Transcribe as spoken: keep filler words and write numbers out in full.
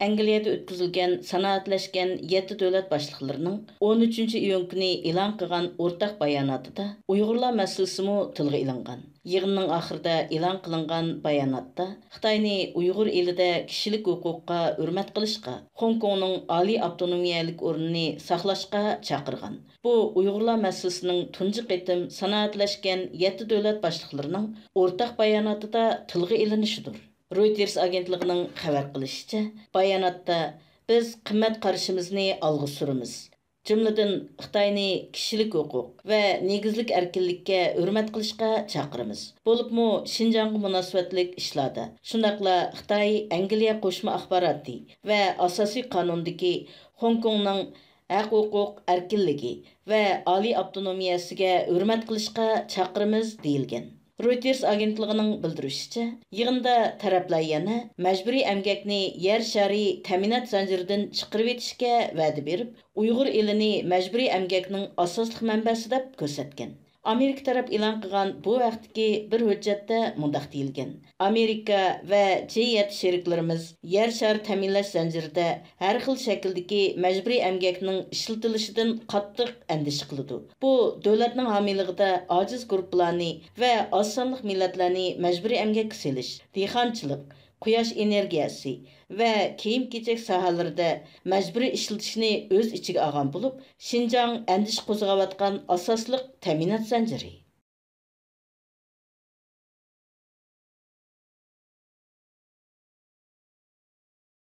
ئەنگلىيەدە ئۆتكۈزۈلگەن سانائەتلەشكەن يەتتە دۆلەت باشلىقلىرىنىڭ ئون ئۈچىنچى ئىيۇن كۈنى ئېلان قىلغان ئورتاق باياناتىدا ئۇيغۇرلار مەسىلىسىمۇ تىلغا ئېلىنغان. يىغىننىڭ ئاخىرىدا ئېلان قىلىنغان باياناتتا خىتاينى ئۇيغۇر ئېلىدە كىشىلىك ھوقۇققا ھۆرمەت قىلىشقا، خوڭكوڭنىڭ ئالىي ئاپتونومىيەلىك ئورنىنى ساقلاشقا چاقىرغان. بۇ ئۇيغۇرلار مەسىلىسىنىڭ تۇنجى قېتىم سانائەتلەشكەن يەتتە دۆلەت باشلىقلىرىنىڭ ئورتاق باياناتىدا تىلغا ئېلىنىشىدۇر. رويتېرس ئاگېنتلىقىنىڭ خەۋەر قىلىشىچە، باياناتتا، بىز قىممەت قارىشىمىزنى ئالغا سۈرىمىز. جۈملىدىن، خىتاينى كىشىلىك ھوقۇق ۋە نېگىزلىك ئەركىنلىككە ھۆرمەت قىلىشقا چاقىرىمىز. بولۇپمۇ شىنجاڭغا مۇناسىۋەتلىك ئىشلاردا، شۇنداقلا خىتاي ئەنگلىيە قوشما ئاخباراتى ۋە ئاساسىي قانۇندىكى خوڭكوڭنىڭ ھەق-ھوقۇق ئەركىنلىكى ۋە ئالىي ئاپتونومىيەسىگە ھۆرمەت قىلىشقا چاقىرىمىز، دېيىلگەن. رويتېرس ئاگېنتلىقىنىڭ بىلدۈرۈشىچە، يىغىندا تەرەپلەر يەنە مەجبۇرىي ئەمگەكنى يەر شارى تەمىنات زەنجىرىدىن چىقىرىۋېتىشكە ۋەدە بېرىپ، ئۇيغۇر ئېلىنى مەجبۇرىي ئەمگەكنىڭ ئاساسلىق مەنبەسى دەپ كۆرسەتكەن. ئامېرىكا تەرەپ ئېلان قىلغان بۇ ھەقتىكى بىر ھۆججەتتە مۇنداق دېيىلگەن: ئامېرىكا ۋە جى يەتتە شېرىكلىرىمىز يەر شارى تەمىنلەش زەنجىرىدە ھەر خىل شەكىلدىكى مەجبۇرىي ئەمگەكنىڭ ئىشلىتىلىشىدىن قاتتىق ئەندىشە قىلىدۇ. بۇ دۆلەتنىڭ ھامىيلىقىدا ئاجىز گۇرۇپپىلارنى ۋە ئاز سانلىق مىللەتلەرنى مەجبۇرىي ئەمگەككە سېلىش، دېھقانچىلىق، قۇياش ئېنېرگىيەسى ۋە كىيىم-كېچەك ساھەلىرىدە مەجبۇرىي ئىشلىتىشنى ئۆز ئىچىگە ئالغان بولۇپ، شىنجاڭ ئەندىشە قوزغاۋاتقان ئاساسلىق تەمىنات زەنجىرى.